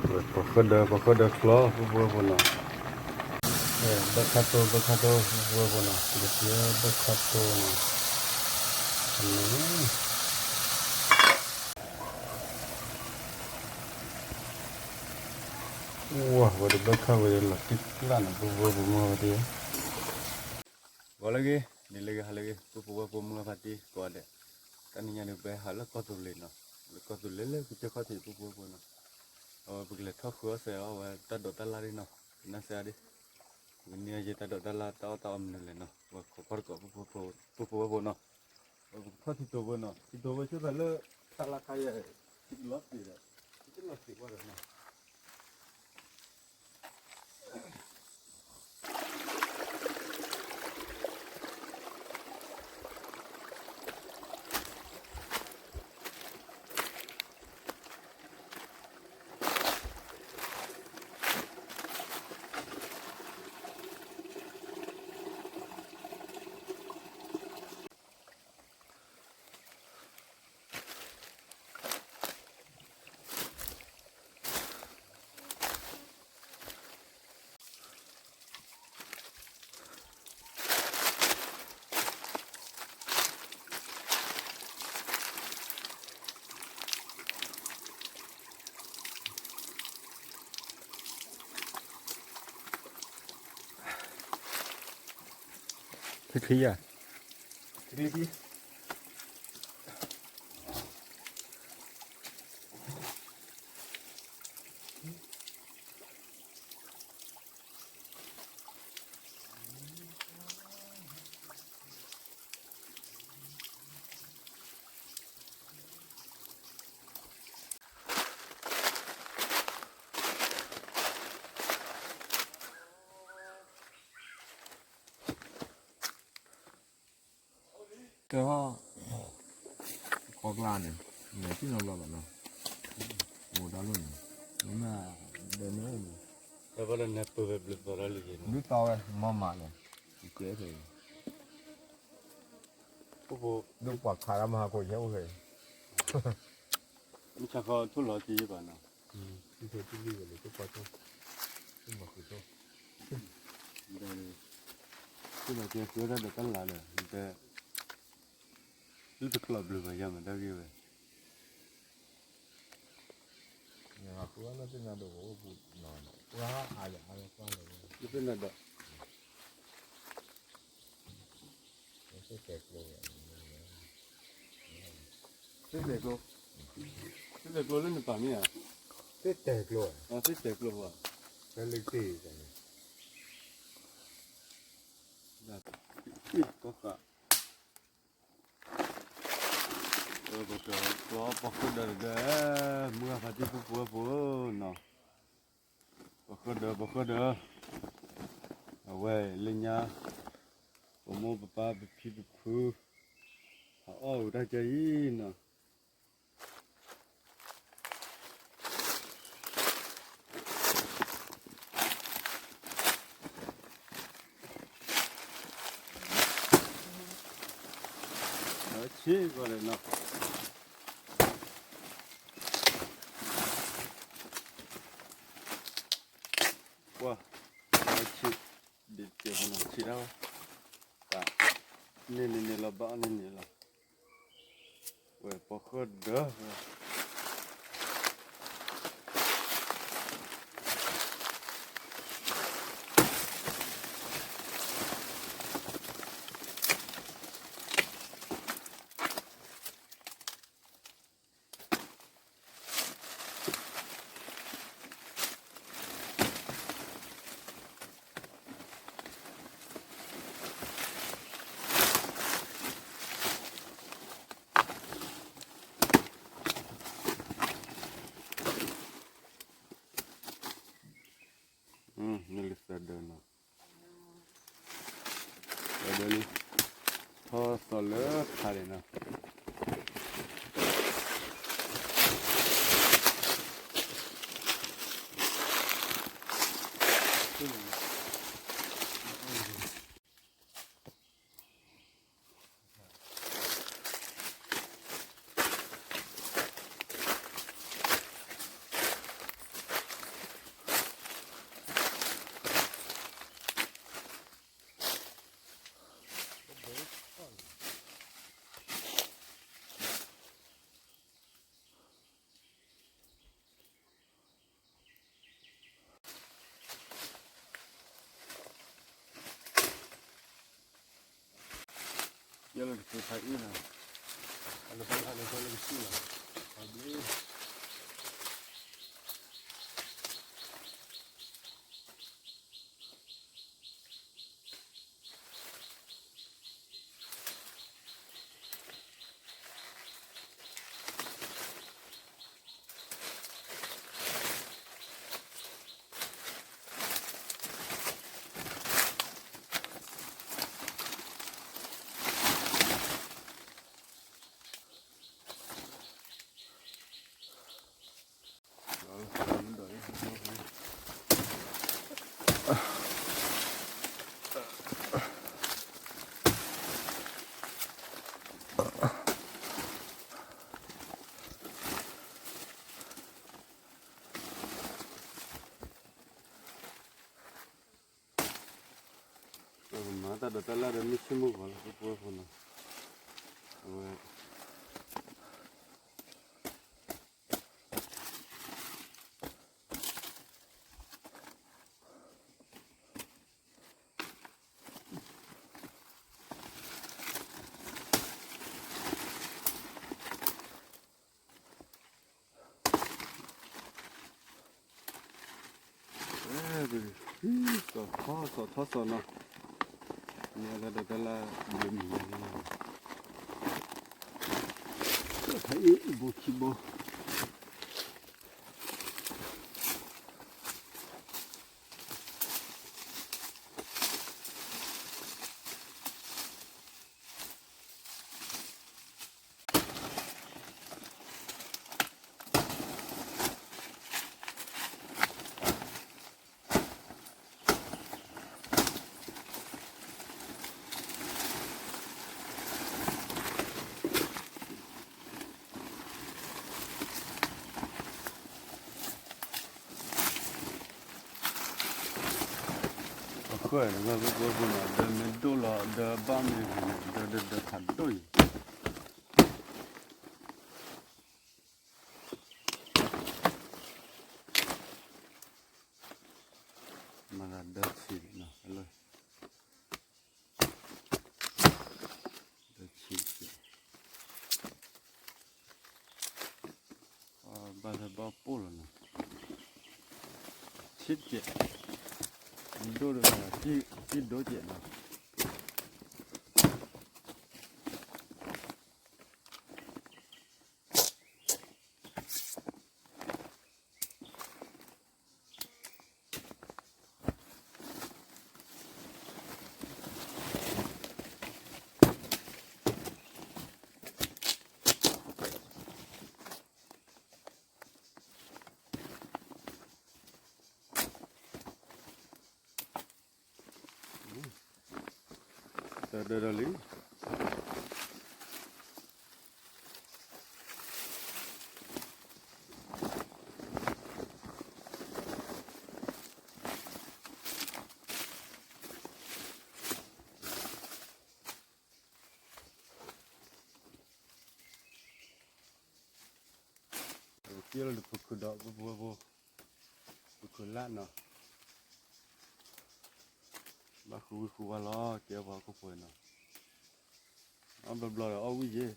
ပဃၢဒၢ ပဃၢဒၢချီ ပူဖိဝဲဖိနီၤ, ဘၢခါတိ ဘၢခါတိ ပူဖိဝဲဖိနီၤ, ကစံးဘၢခါတိနီၤ, ဝဲဒၣ်ဘၢခါဝဲဒၣ်လီၤတံၢ်ကျၣ်န့ၣ် ပူဖိဝဲဖိမုၢ်ဝဲဒၣ် ဂီၤလၢအဂ့ၤ, နံၤလၢအဂ့ၤ ဟါလၢအဂ့ၤ ပူဖိဝဲဖိမုၢ်ဂၤဖါတံၢ်ကိးဂၤဒဲး, တနံၤညါန့ၣ် ပဟဲဟးလၢကီၢ်သူလ့ၤနီၤ, လၢကီၢ်သူလ့ၤလၢကစၢၢ်ခီၣ်ထံး ပူဖိဝဲဖိနီၤ, အဝဲပကလဲၤထီၣ်ဃုအီၣ်စဲးအီၣ်ဝဲတၢ်ဒိးတၢ်လၣ်ဒ်နီၤ, ကနၣ်စဲးဒ်, ပကနံၤအီၣ်ယဲတၢ်ဒိးတၢ်လၣ် တၢ်အီၣ်တၢ်အီမနုၤလဲၣ်နီၤ, ပှၤခိးကွၢ်တကိး ပူဖိဝဲဖိနီၤ, ပကထီၣ်ထံတိၤဖိနီၤ, ထံတိၤဖိဆိသးလၢ တၢ်လၢခါယဲၢ် ထံကလီၤသ့ၣ်ဒီး, ထံကလီၤသ့ၣ်ကွၢ်ဒီးနီၤ ချံချံယၤ, ချံချံ, ကဲ, ကီၢ်ကျါန့ၣ်, န့ၣ်တံၢ်နီတဘျီဘၣ်နီၤ, အိၣ်တၢ်လီၢ်န့ၣ်, မ့ၢ်ဒဲန့ၣ်, တၢ်ဘၣ်လၢနပၢၢ်ဝဲဘျုးသီတၢ်လံက့ၤ, ဘျုးသီဝဲ မၤမၤန့ၣ်, ကဲဖဲအံၤ, ဒ်ပှၤခးတၢ်မၤဟးခိၣ်ယဲအိၣ်ဖဲအံၤ, မုၢ်ဆါခီထိၣ်လီၤက့ၤယဘၣ်နီၤ, ထံၣ်ထိၣ်ထံၣ်လံဝဲလၢကကွၢ်ထိၣ်, မၤဃုာ်ထိၣ်, ဒီး, ထံၣ်လီၤက့ၤဃုတၢ်ဒီးတၢ်လၤဒီး, တဲ လၢတကျိးဘျုးဘၣ်ယၤမးတၢ်ဂ့ၢ်ဝဲ, ယဃုအီၣ်လၢသ့ၣ်နၤဒီးအိၣ်ပူၤနီၤ, ပှၤအါယအါလၢပှၢ်လၢၤ, လၢသ့ၣ်နၤဒီး, သ့ၣ်တဲာ်ကျိ, သ့ၣ်တဲာ်ကျိ, သ့ၣ်တဲာ်ကျိလၢနပာ်မ့ၢ်ဧါ, သ့ၣ်တဲာ်ကျိ, သ့ၣ်တဲာ်ကျိဘၣ်, တၢ်လၢတ့ၢ်န့ၣ်, ကီၢ်ဃာ် ပကကျီပီၢ်ဃုာ်ဒီးတဒၢ, မုၢ်ဂၤဖါတံၢ်ပူဖိဝဲဖိနီၤ, ပီၢ်ဃုာ်ဒီး ပီၢ်ဃုာ်ဒီး, အဝဲလၢညါ, ပမိၢ်ပပၢ်ပဖံပဖု, ဟးအီၣ်ဝဲတၢ်ကဲအံၤနီၤ ဆံးကီးဒီးနီၤ, ပှၤ, ဆံး, ဒ်တကဲးဖိနီၤ ဆံးဒၣ်ဝဲ, တၢ်, န့ၢ်န့ၢ်န့ၣ်လီၤ ဘၣ်အီၣ်န့ၢ်န့ၢ်လီၤ, ဝဲပီၢ်ဃုာ်ဒီး ပ ယလၢတက့ၤဖးအံၤနီၤ, အလၢဘၣ်လၢလၢကဆံၣ်လီၤ, အဘျ့ မၤတၢ်ဒိးတၢ်လၢ်ဒီးမ့ၢ်ဆ့ၣ်မုၢ်ဂီၤလီၤ ပှၤဖိနီၤ, အဝဲ စီၤထီစီၤထီစီၤနီၤ, မ့ၢ်လၢဒိးတၢ်လၢ်ဘျုးမံၤယၤန့ၣ်, ဖးအံၤဘိခံဘိ အဃိန့ၣ် ပှၤဖိနီၤ ဒီးမ့ၢ်ဒိၣ်လီၤ ဒီးဘၣ်မ့ၢ်ဂ့ၤန့ၣ် ဒီးဒီးဒီးဖးဒိၣ်အံၤ မၤသးဒီဆံးနီၤ ဒီဆံးကဲး ဘၣ်လၢဘၣ်ပိၢ်လီၤနီၤ ဆံးကဲး ဒိၣ်ဒီး ကံၢ်ဒိၣ်ကဲးနီၤ တၢ်ဒၢဒီးလံ က့လီၤတပူၤခုဒီး ပပူၤပူၤ ပူၤခုလၢ်နီၤ ဘၣ်ဃုဝံၤဃုဝါလီၤ ကဲပှၤဟီၣ်ခိၣ်ဖိနီၤ အီၣ်ဘျီဘျီဒီးအီၣ်ဝံၣ်ယ့ၣ်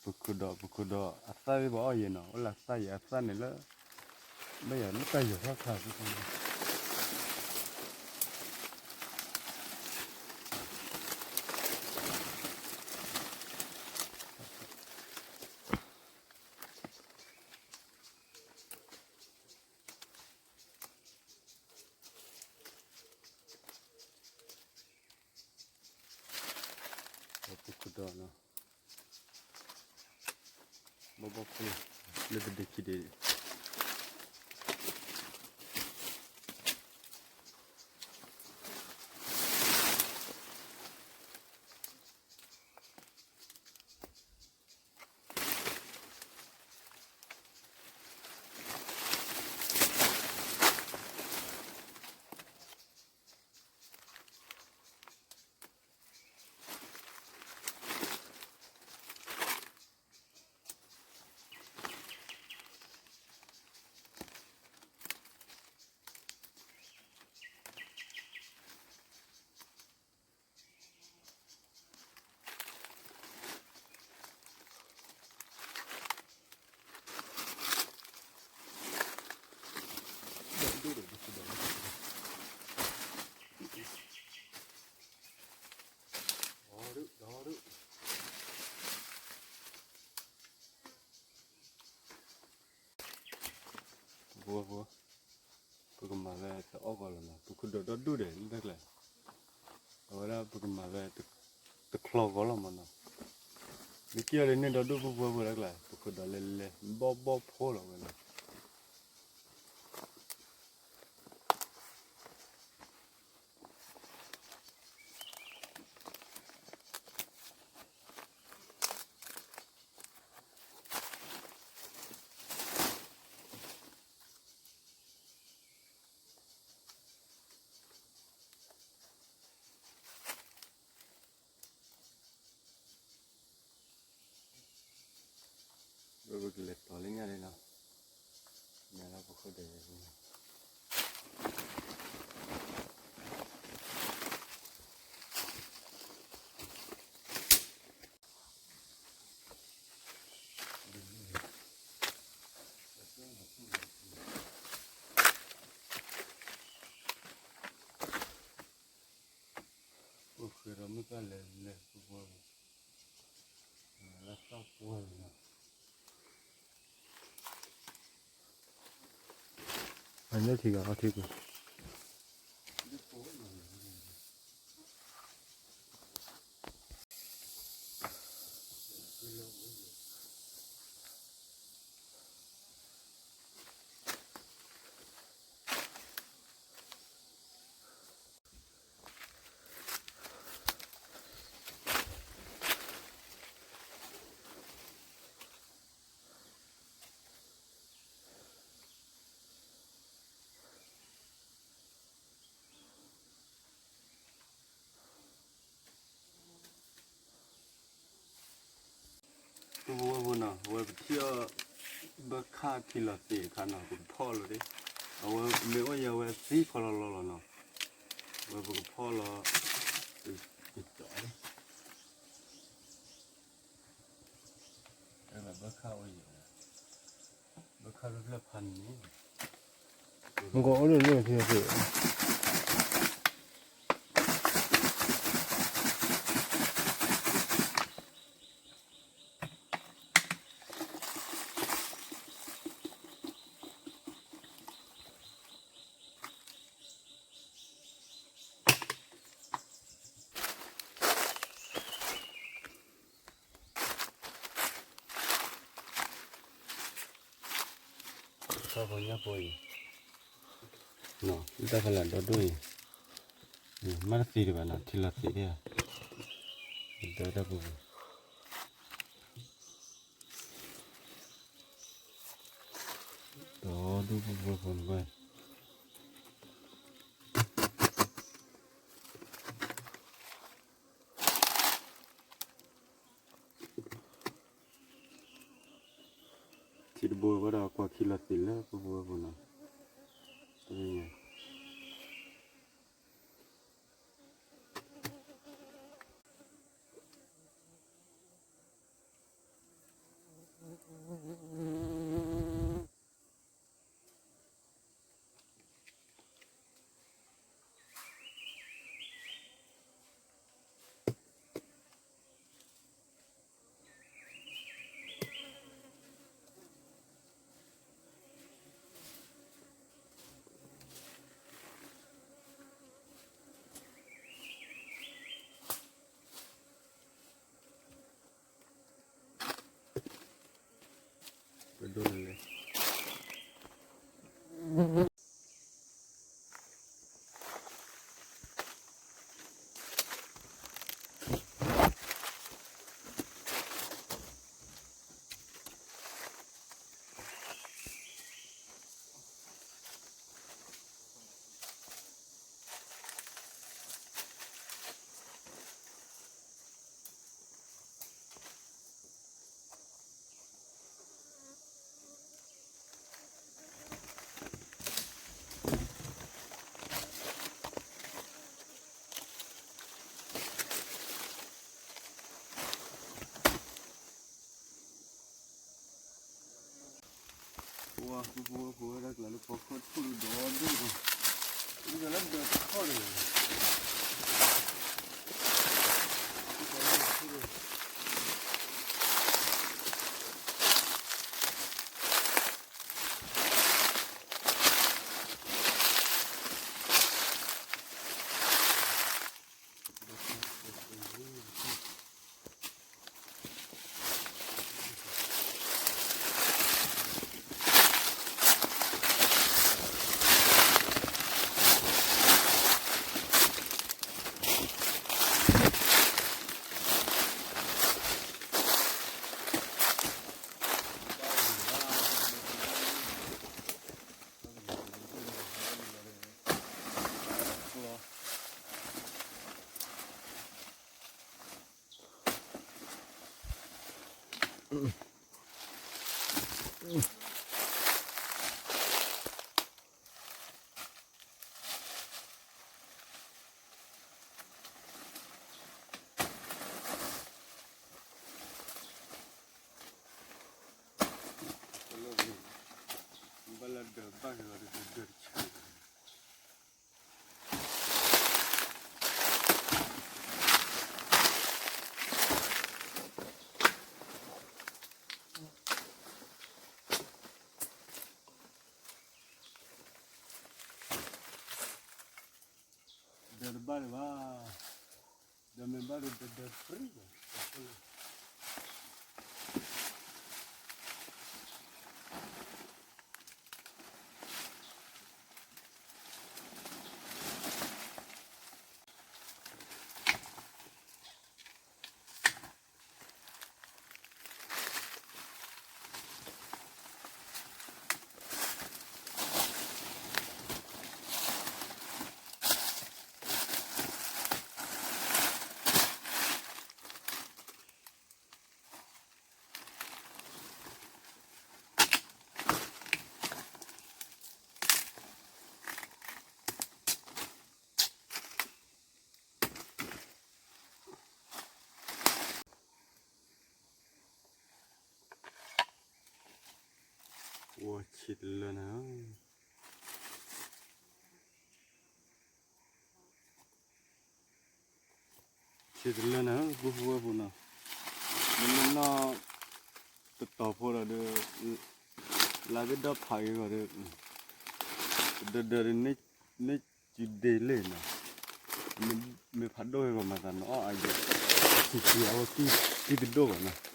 ပခိၣ်ဒီး ပခိၣ်ဒီး အသၣ်သ့ၣ်ပှၤအီၣ်ယဲနီၤ အိၣ်လၢသၣ်ယဲအသၣ်န့ၣ်လၢ ဘၣ်ယၤမ့ၢ်တၢ်ယီၤထီၣ်ခါ ပခိၣ်ဒီးနီၤ ဘီဘီခိၣ် လၢတဒ့ခံဒ့ ပကမၤဝဲတအီၣ်ဂီၤလီၤနီၤ, ပခိၣ်ဒိးဒီဒူၣ်ဒဲးလၢတၢ်ကျါ, အဝဲဒၣ်ပကမၤဝဲတချီဂီၤလီၤမးနီၤ, မ့ၢ်က့ၤအီၤလၢန့ၣ်ဒီဒူၣ်ပူဖိဝဲဒၣ်ကျါ, ပခိၣ်ဒိးလဲၤလဲၤဘီၣ်ဘီၣ်ဖိလီၤဝဲနီၤ. ပကလဲၤတီၤလၢညါလံနီၤ, ညါလၢပခိၣ်ဒဲး ပဃဲဒီးမုၢ်ကလဲၤလဲၤပပှၤ, လၢသးပှၢ်လီၤနီၤ, အန့ၣ်ထံဂၤအီထံကွံာ် ပဝဲဖိနီၤ, အဝဲပထံၣ်အီၤ ဘၣ်ခၣ်ခံလီၤသ့ၣ်အခါနီၤ, ပကဖီၣ်လီၤဒၣ်, အဝဲမ့ၢ်အိၣ်ယဲဝဲသံဖီလီၤလီၤလီၤနီၤ, ဝဲပကဖီၣ်လီၤ, ဘၣ်ခၣ်အိၣ်ယဲ, ဘၣ်ခၣ်လၢဖျၢၣ်ဖးန့ၣ် မ့ၢ်ကအိၣ်လၢလၢထံသ့ၣ် ထီၣ်ဖိညၣ်ဖိအံၤ, တၢ်ဖးလၢဒီဒိၣ်အံၤ, မ့ၢ်တသ့ဒံးဘၣ်နီၤ, ထံလီၤသ့ၣ်ဒၣ်, ဒီတၢ်ပူၤပူၤ, ဒီဒိၣ်ပူၤပူၤဖိန့ၣ်ဘၣ် ထံတဘိဘၣ်ဒီးကွၢ်ခံလီၤသ့ၣ်လၢပပူၤပူၤနီၤ, တၢ်ညါ ပဒိၣ်လဲၣ်လဲၣ် ပဝဲပဝဲပဝဲဒၣ်ကျါလၢဖီခိၣ်ထူၣ်ဒီဒူၣ်ဒီး လၢဒီးထီၣ်န့ၣ် ပ ဒၢးတဘၣ်ဒံးဘၣ်, ဒၢးမ့ၢ်ဘၣ်ဒီးဒၢးဒၢးပြံၣ်ဘၣ်. ဝဲဆံးတလၢနၤ, ဆံးတလၢနၤ ပုၢ်ဖိဝဲၢ်ဖိနီၤ, မ့ၢ်နီၢ်တတီၤဖိဒီးဒီး လါကဒီးဖးက့ၤဂီၤဒီး တဒၢးဒၢးဒီး န့ၢ်စုဒ့လ့ၣ်နီၤ, မ့ၢ်ဖးဒိၣ်က့ၤဂီၤမၤသးနီၤ အီၣ်အယဲၢ် ဆံးဆံးအဝဲကံၢ်တဒိၣ်ဘၣ်နီၤ.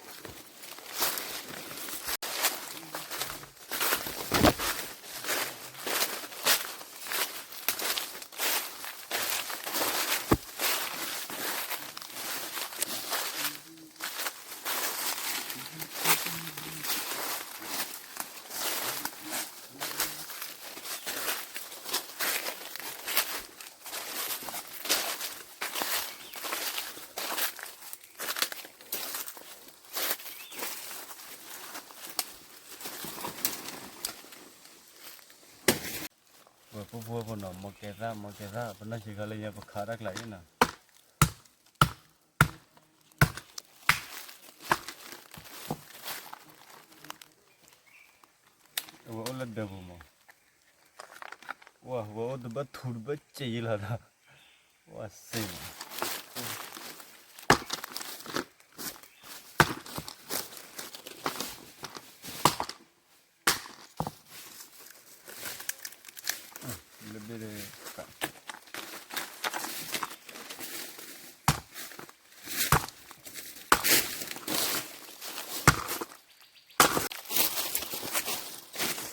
ဝဲပုၢ်ဖိဖိနီၤ မ်ကဲသၣ် မ်ကဲသၣ် ပနီၢ်ဆံးခါလၢညါ ပခးတၢ်ကျါအံၤနီၤ, အဝဲအိၣ်လၢဒၢးပူၤမး, ဝဲအိၣ်တဘၣ်ထူတဘၣ်စ့ယံလီၤဒီး, ဝဲစ့မး လၢဘ့ၣ်ဒီး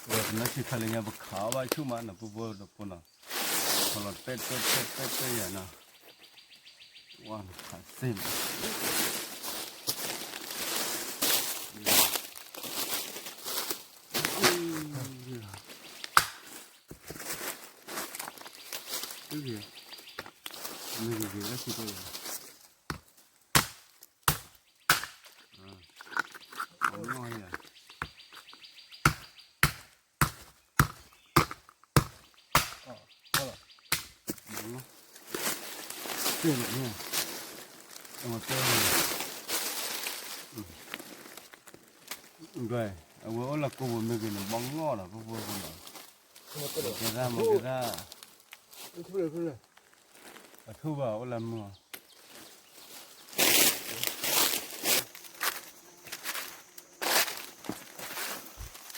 ဝဲပနီၢ်ဆံးခါလၢညါ ပခးဘၣ်ဆူၣ်မးနီၤ ပုၢ်ဖိဒီးဖိနီၤ, ခီလီၤတဲတဲတဲတဲတဲယၤနီၤ, ဝဲနခးစ့မး အဝဲအိၣ်လၢကိးပူၤမ့ၢ်ဂ့ၤန့ၣ် ဘီငီၢ်ဒီး ဖိဖိဖိလီၤ, ကဲသၣ်မ့ၢ်ကဲသၣ်, အထူၣ်ဘၣ်အိၣ်လၢမုၢ်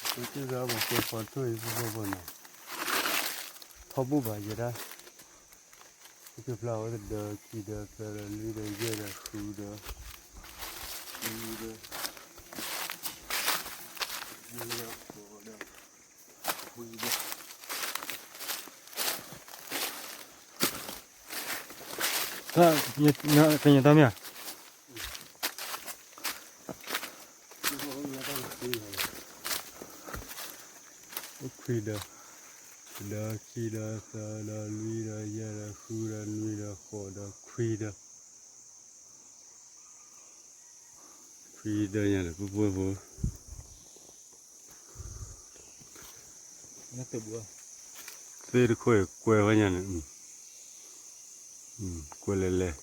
အီၤ ပက့ၢ်ဂၤဘၣ်ကဲဖီထူၣ်အံၤ ဖိဖိဖိနီၤ, ထီဘိၣ်ဘၣ်ယဲဒၣ်, ကဖျါဝဲတဒၢးခံဒၢးသၢဒၢးလွံၢ်ဒၢးယဲၢ်ဒၢးဃုဒၢး, နွံဒၢး, ယဲၢ်ဒၢးဃိးဒၢး, ခွံဒၢး ကညီတၢ်မ့ၢ်ဧါ, ခွံဒၢး, တဒၢးခံဒၢးသၢဒၢးလွံၢ်ဒၢးယဲၢ်ဒၢးဃုဒၢးနွံဒၢးဃိးဒၢးခွံဒၢး, ဖံဒၢညါန့ၣ် ပှၤဖိဖိ, သ့ၣ်တခိၣ်အံၤကွဲဝဲညါန့ၣ်, ကွဲလဲၤလဲၤ,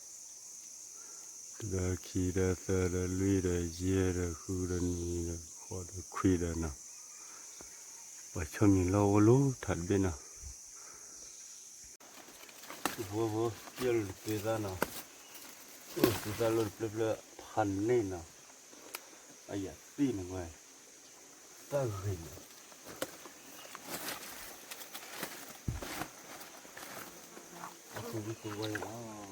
တဒီးခံဒီးသၢဒီးလွံၢ်ဒီးယဲၢ်ဒီးဃုဒီးနွံဒီးဃိးဒီးခွံဒီးနီၤ, ပှၤဆီမံၤလီၢ်အိၣ်လီၤထးတဘ့ၣ်နီၤ. ဖိဖိ, ယဲၢ်လိာ်တသ့သၣ်နီၤ, သ့သၣ်လိာ်တဖျၢၣ်ဖျၢၣ်ဖးန့ၣ်နီၤ, အယၤသ့ၣ်န့ၣ်ဝဲ, တၢ်ဂ့ၤန့ၣ်, အဃုဝံၣ်ဃုဝါယၤလီၤ.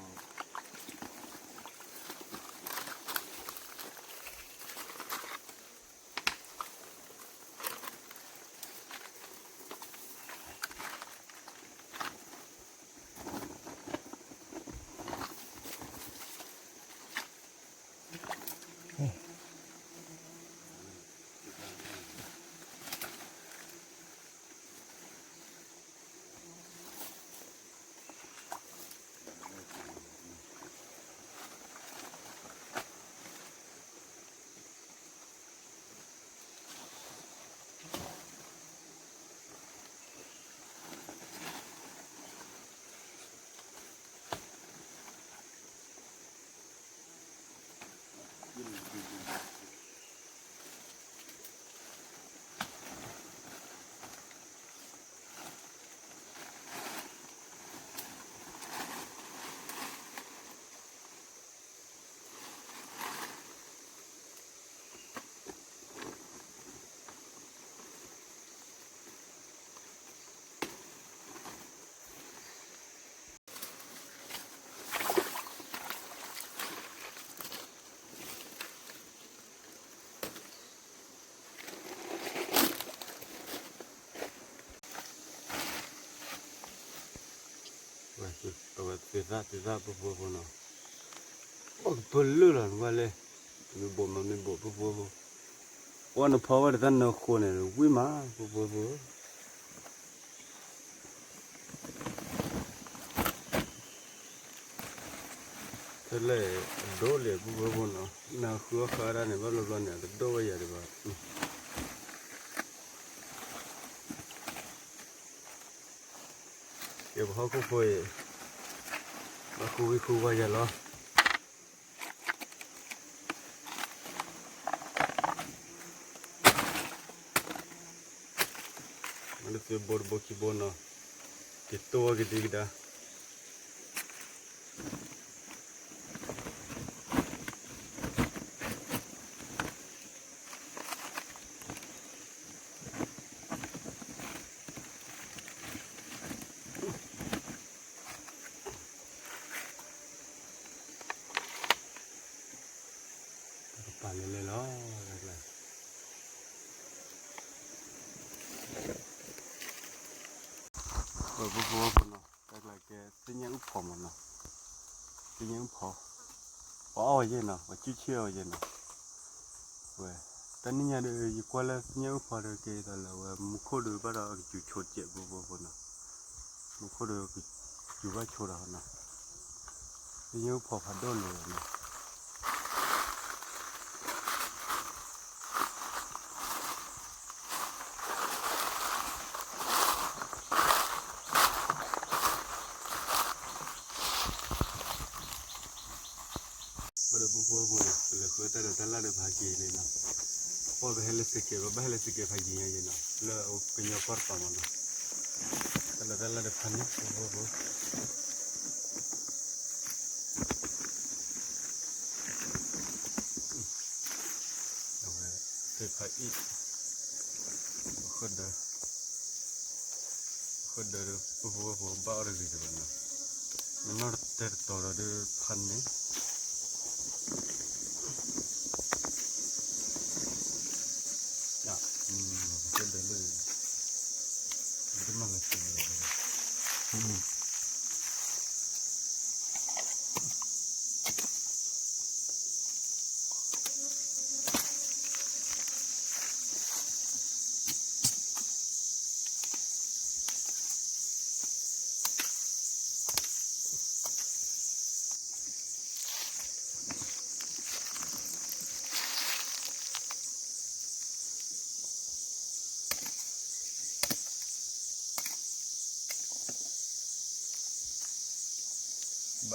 အဝဲသ့ၣ်သၣ်သ့ၣ်သၣ် ပဖိဖိနီၤ, အိၣ်ကပၢၢ်လၢလီၤနကွၢ်လဲၣ်, မ့ၢ်ဘိးမးမ့ၢ်ဘိး ပဖိဖိ, ပှၤနဖီဝဲတသၣ်နၢဃိန့ၣ် ဝံၣ်မး ပဖိဖိ. ထဲလဲၣ်အဒိၣ်လဲၣ် ပဖိဖိနီၤ, နၢဃုအီၣ်ဃာ်ဝဲဒၣ်န့ၣ် ဘၣ်ဘျီဘျီန့ၣ် အတဒိၣ်ဝဲယၤဒံးဘၣ်. ကဲပဟီၣ်ခိၣ်ဖိအံၤ, ဘၣ်ဃုဝံၣ်ဃုဝါယၤလီၤ. မ့ၢ်တသ့ဘိတဘိခံဘိနီၤ, က့ၤတိၢ်ဝဲကဒံကဒါ. တၢ်ကပၤလဲၤလဲၤလီၤ, ပဖိဖိနီၤ, တၢ်ကျါကဲ သ့ၣ်ညါအုၣ်ဖီမးနီၤ, သ့ၣ်ညါအုၣ်ဖီ, ပှၤအီၣ်ဝဲယဲၢ်နီၤ, ပှၤကူၣ်ဆ့ၣ်အီၣ်ဝဲယဲၢ်နီၤ. ဝဲ တနံၣ်ညါဒီး ယကွၢ်လၢသ့ၣ်ညါအုၣ်ဖီဒီး ကဲသိးလၢဝဲ မူခိၣ်ဒီးဘၣ်ဒီးကစူၤဆိးစဲး ပဖိဖိနီၤ, မူခိၣ်ဒီးကစူၤဘၣ်ဆိးဒီးနီၤ, သ့ၣ်ညါအုၣ်ဖီဖးဒိၣ်လၢာ်နီၤ. ပဒီးပဖိဖိန့ၣ် ပလဲၤဃုတၢ်ဒီးတၢ်လၢ်ဒီးဖးက့ၤန့ၣ်နီၤ, ပှၤပဟဲလၢစကဲး ပဘၣ်ဟဲလၢစကဲးဖးယံၤညါယံၤနီၤ, လၢကညီကီၢ်တပၤမးနီၤ, တၢ်ဒီးတၢ်လၢ်ဒီးဖးန့ၣ် ပဖိဖိ အဝဲ သ့ၣ်ဖးအံၣ် ဃုာ်ဒီး ဃုာ်ဒီး ပဖိဖိဘၣ်အီၣ်တဂ့ၤတဘၣ်နီၤ, မ့ၢ်နီၢ်တဲတတီၤဒီးဖးန့ၣ် ဃုာ်ဒီးလၢ တမၤလၢၤ ပ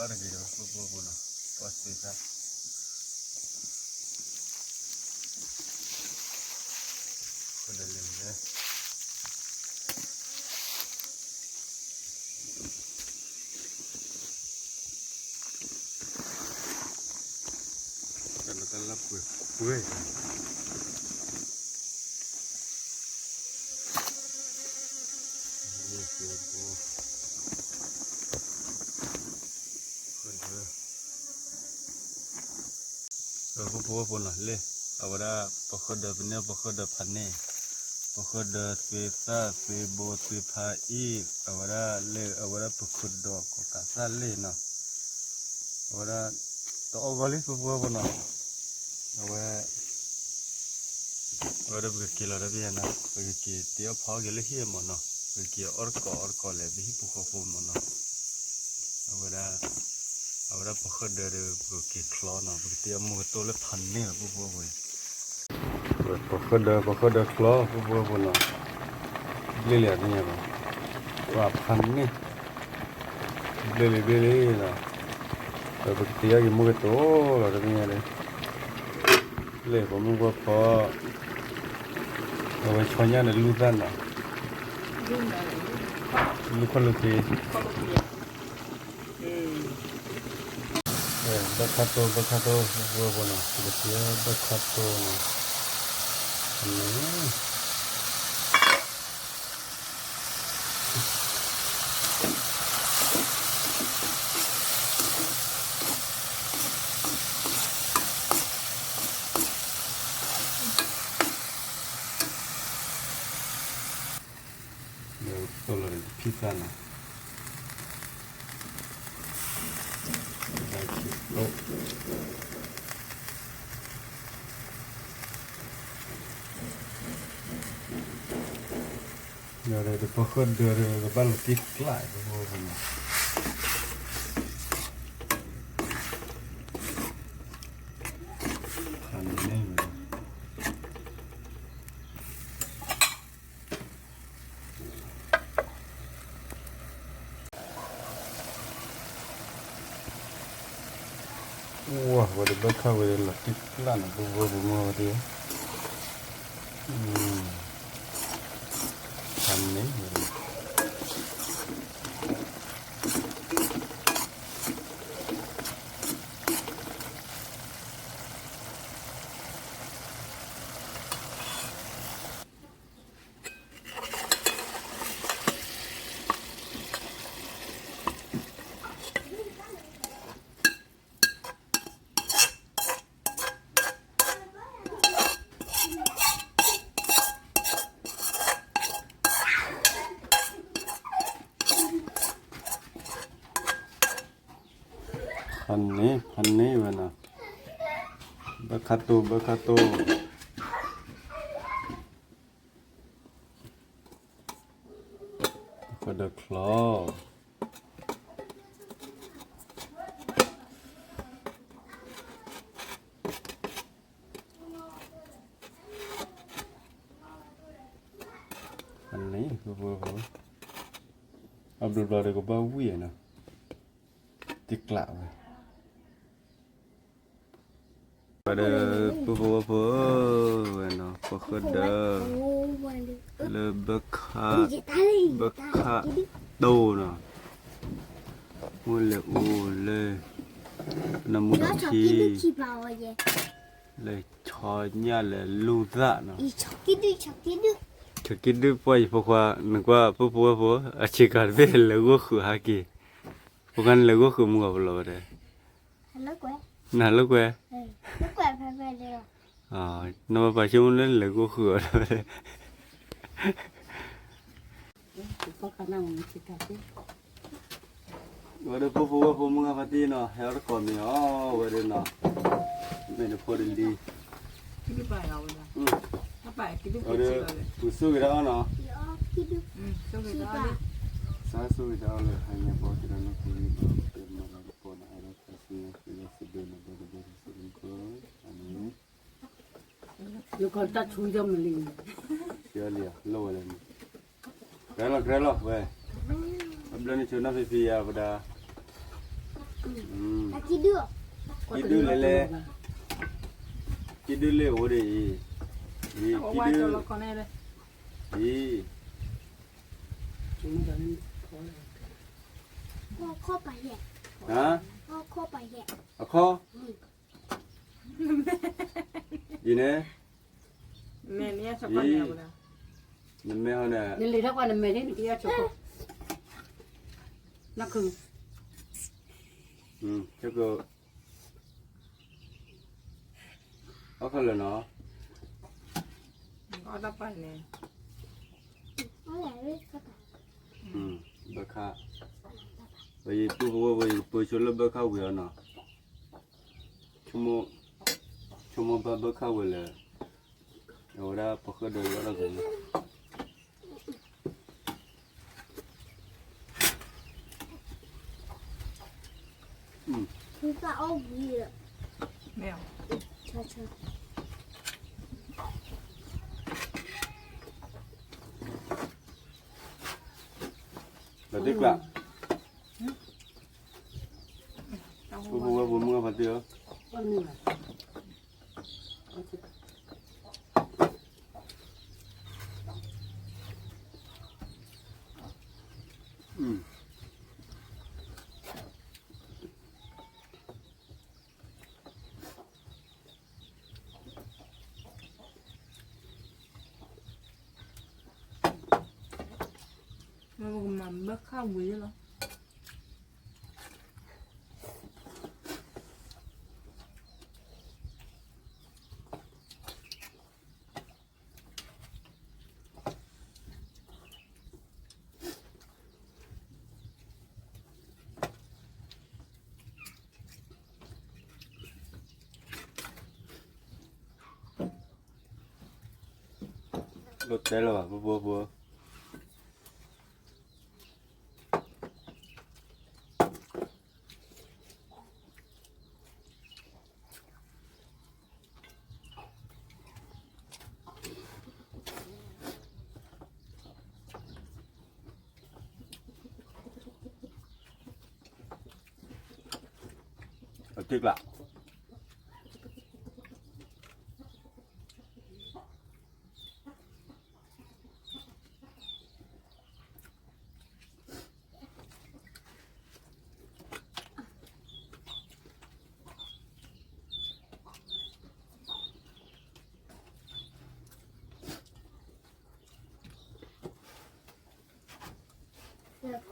တဂ့ၤဒီး ပဖိဝဲဖိနီၤ, ပှၤသ့ၣ်သၣ် ပဒီးလဲၣ်လဲၣ် တၢ်လၢတၢ်လၢပှဲၤပှဲၤ ပဃၢဒၢးနီၤ လၢ အဝဲဒၣ် ပဃၢဒၢးဖးန့ၢ်, ပဃၢဒၢးသုးသၣ်သုးဘိသုးဖါအံၣ်, အဝဲဒၣ်လၢ အဝဲဒၣ်ပခိၣ်ဒိးကီၢ်ကးသၣ်လံနီၤ, အဝဲဒၣ် တအီၣ်ဂီၢ်လံ ပဖိဝဲဖိနီၤ, အဝဲ အဝဲဒၣ်ပကက့ၤလီၤတဘ့ၣ်နီၤ, ပကက့ၤတ့အီၣ်ဖီအီၣ်က့ၤလၢဟံၣ်မၢ်နီၤ, ပကက့ၤအီၣ်တကိးအီၣ်တကိးလဲၣ် ပဟံၣ်ပူၤဃီဖိမၢ်နီၤ, အဝဲဒၣ် အဝဲဒၣ်ပဃၢဒၢးဒီး ပကက့ၤချီနီၤ, ပကတ့အီၣ်မူကတိၢ်လၢဖးန့ၢ်လီၤ ပဖိဝဲဖိအံၤ, ပဃၢဒၢး ပဃၢဒၢးချီ ပဖိဝဲဖိနီၤ, ဘျ့လံအသ့ၣ်ညါဘၣ်, ပှၤဖးန့ၢ် ဘျ့လံဘျ့လံလီၤ, ပကတ့အီၣ်က့ၤမူကတိၢ်လီၤ တသ့ၣ်ညါဒီး လၢပှၤမုၣ်ပှၤဖီ အဝဲဆီညၣ်ဒီးလူၢ်သၣ်နီၤ, လူၢ်ခီၣ်လူၢ်က့, ဘၣ်ခးတိၢ် ဘၣ်ခးတိၢ် ပဖိဝဲဖိနီၤ, ပကတ့ဘၣ်ခးတိၢ်နီၤ, န့ၣ် ဒီးကတိၢ်လီၤဒီးဖံသၣ်နီၤ, တၢ်ခံးကျိၣ် ဒီးပဃၢဒၢးဒီး ကဘၣ်လီၤတံၢ်ကျး ပဖိဝဲဖိနီၤ, ဖးန့ၢ်ဝဲ ဝဲ ဝဲဒၣ်ဘၣ်ခးဝဲဒၣ်လီၤတံၢ်ကျးနီၤ ပဖိဝဲဖိမုၣ်ဝဲဒၣ်, ဖးန့ၢ်ဝဲဒၣ် ဖးန့ၢ် ဖးန့ၢ်ဝဲနီၤ, ဘၣ်ခးတိၢ် ဘၣ်ခးတိၢ် ဃၢဒၢးချီ အန့ၣ် ပဖိဝဲဖိ အဘျီဘျီဒီးကဘၣ်ဝံၣ်နီၤ, တံၢ်ကျးဝဲ ပှၤဒီး ပဖိဝဲဖိဧၢ ဝဲနီၤ ပဃၢဒၢး လၢဘၣ်ခး ဘၣ်ခးတိၢ်နီၤ, မ့ၢ်လဲၤအိၣ်လၢ နမူထီၣ်ခံ လဲၤဆီညၣ်လဲၤလူၢ်သၣ်နီၤ, ဆီကံဒုၣ် ပှၤယဖိခွါ နကွၢ် ပဖိဝဲဖိ အဆ့ကၤတဘ့ၣ်လဲၤဂိၢ်ဃုာ်ဟဲက့ၤ, ဖိခွါနလဲၤဂိၢ်ဃုာ်မုၢ်ဂီၤပလီၤဝဲဒၣ် နဟးလိာ်ကွဲ, နဘၣ်ပာ်ဆိကမိၣ်လၢလဲၤဂိၢ်ဃုာ်အီၤ, ဝဲဒၣ်ဖိဖိဝဲဖိမုၢ်ဂၤဖါတံၢ်နီၤ ဟဲအီၣ်တကိးမ့ၤအီၤ ဝဲဒၣ်နီၤ, မ့ၢ်တဖိတလံၤ, ဝဲဒၣ် ပူၤဆိၣ်ဂ့ၤတၢ်အီၣ်နီၤ, ဆိၣ်ဂ့ၤတၢ်အီၣ်လၢဟါညါပှၤကဒီးနီၢ်ခိလံဘၣ် ပမၤလၤကပီၤနၤအါဒၣ်ခါဆူညါ သုလၢသုဒိၣ်နၤဘၣ်တဘၣ်တစူးတခီ, အၤမ့ၣ် ယကတၢ်ဆူယမလံ, လီၤဝဲလၢန့ၣ်, ကြဲလီၤ ကြဲလီၤဝဲ, အဘျီန့ၣ်ဆိနီၢ်ဖံဖံယၤပဒါ, ကံဒုလဲၣ်လဲၣ်, ကံဒုလဲၣ်အိၣ်ဒ်အံၤ, ကံဒု, အံၤ, အခီ, အံၤန့ၣ်, နမဲဟီန့ၣ်, နလံၤထီၣ်ကွၢ်နမဲာ်န့ၣ် နကယီၢ်ဆိခိၣ်, နခု, အီၣ်ခဲလၢာ်နီၤ, ဘၢခါ, ပယပုၢ်ပဝဲၢ်ပှၤယကပၢဆိလၢဘၢခါဝံၤအီၤနီၤ, ဆိကမိၣ်ဘၣ်ဘၢခါဝံၤလၢ အဝဲဒၣ်ပဃၢၣ်ဒီးလီၤတၢ်ကန့ၣ် မ့ၢ်အီၤ, လီၤတံၢ်ကျး, ပဝဲပမုၢ်ဖးတ့ၢ်ဧၢ, မ့ၢ်ပကမၤဘၢခါဝံၤလီၤ. လိၣ်တဲလၢၤဘၣ် ပှၤဖိဖိ အတံၢ်ကျး လၢ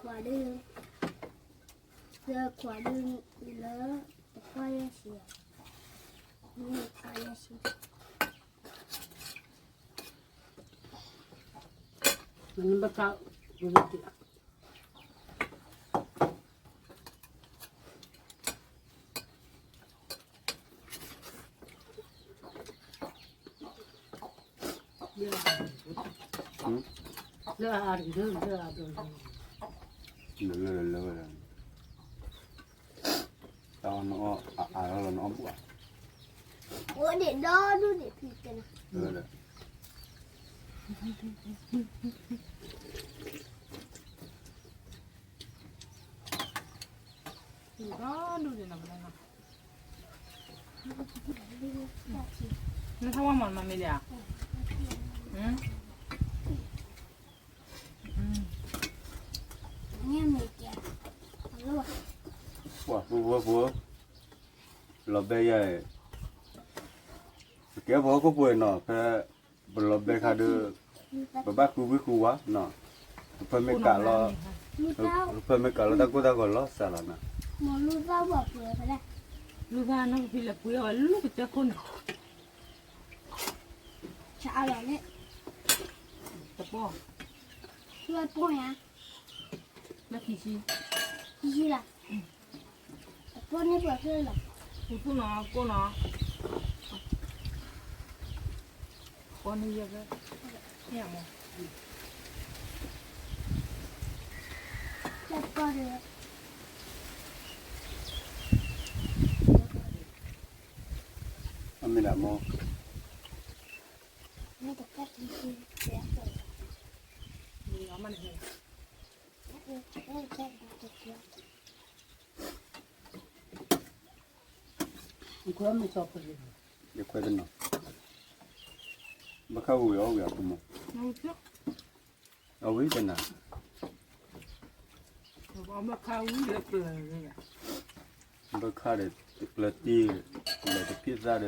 ခွးဒု, လၢခွးဒု, လၢတခွါယဲၢ်ဆံ, မ့ၢ်ခွါယဲၢ်ဆံ, မ့ၢ်ဘၣ်က, လၢအါတက့ၢ်, လၢအါတက့ၢ်, လၢလၢလၢလၢ, တၢ်အီၣ်နအီၣ်အါအါလီၤလီၤနအီၣ်ဘၣ်, အိၣ်ဒံးဒီဒူၣ်ဒံးဖံတဲနၤ, ဒီဒူၣ်ဒံးနၤ, နထီၣ်ဝါမၤမၤမ့ၢ်ဒၣ်ဧါ, ပှၤဖိဖိဖိ, လီၤဘဲယၤ, ပကဲပှၤဟီၣ်ခိၣ်ဖိနီၤ ဖဲ ပလီၤဘဲခါဒီး ပဘၣ်ဃုဝံၣ်ဃုဝါနီၤ, ပဖၢမ့ၢ်ကးလီၤ, ပဖၢမ့ၢ်ကးလီၤတၢ်ကိၢ်တၢ်ဂီၤလီၤစှၤလီၤနီၤ, လူၤသၣ်နီၢ်ဖံလၢပှ့ၤအီၤလူၤကတၢၢ်ခိၣ်န့ၣ်, တပီၢ်, လၢခံဆံ, ခံဆံလီၤ, အပီၢ်န့ၢ်ပှၤဖျၢၣ်လီၤ, ပူၤဖူနီၤ ကိၢ်နီၤ, ပီၢ်န့ၢ်ယဲၢ်ဖျၢၣ်, န့ၣ်မး, လၢပီၢ်ဒီး အမ့ၢ်ဒၣ်မိၢ်, မ့ၢ်တကဲတကဲ, မ့ၢ်အမ့ၢ်တကဲ, တကဲ, တကဲ, ယခွဲးတနီၤ, ဘၣ်ဃးဝံၤအီၣ်ဝံၤအဖိမး, အဝံၤတနၤ, ဘၣ်ဃးဒီးတကျၢၤတံၢ်, လဲၤတဖံးသၣ်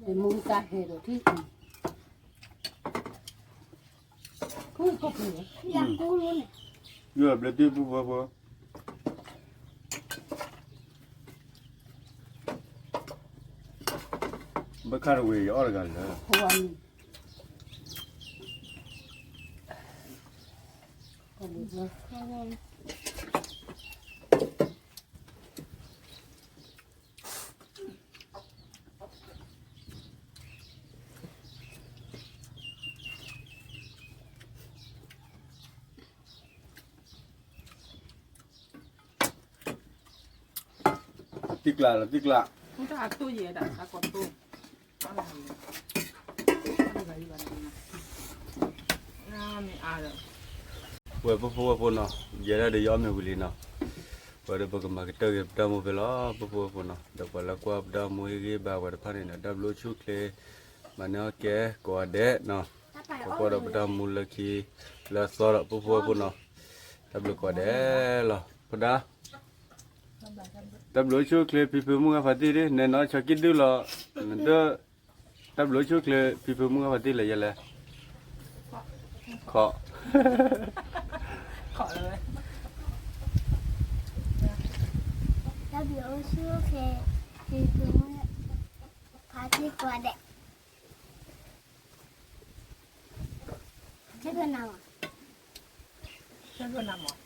ဒီး မူတၢ်ဟဲဒီးထံၣ်, ယဘျၢတံၢ်ပူဖိဖိ, ဘၣ်ဃးတဝံၤယအီၣ်တဂၤလၢ တံၢ်ကျးလီၤ တံၢ်ကျး, ဝဲၢ်ဖိဖိဝဲၢ်ဖိနီၤ, ယဲဒၣ်ဒီးယအီၣ်မ့ၤဝံၤလံနီၤ, ဝဲဒီးပကမၤကတၢၢ်က့ၤပတၢ်မူဖဲလီၤ ဖိဖိဝဲၢ်ဖိနီၤ, ဒီးပှၤလၢကွၢ်ပတၢ်မူဟ့ၣ်ဂံၢ်ဘါဝဲတဖၣ်န့ၣ်ဒီး တၢ်ဘျုးဆူၣ်ချ့, မၤန့ၢ်အီၣ်ကဲ ကိးဂၤဒဲးနီၤ, ပကွၢ်ဒီးပတၢ်မူလၢခံလၢအသီဒီး ဖိဖိဝဲၢ်ဖိနီၤ, တၢ်ဘျုးကိးဂၤဒဲးလီၤ, ဖိဒါ တၢ်ဘျုးဆူၣ်ချ့ဖံဖုမုၢ်ဂၤဖးတံၢ်ဒ် နဲနီၢ်ဆီကံၣ်ဒုၣ်လီၤ, နတၢ်, တၢ်ဘျုးဆူၣ်ချ့ဖံဖုမုၢ်ဂၤဖးတံၢ်လၢယဲလဲၣ်, ခီ, တၢ်ဘျုးဆူၣ်ချ့ဖံဖုမုၢ်ဂၤဖးတံၢ်ကိးဂၤဒဲး, ဆၢကနၣ်မး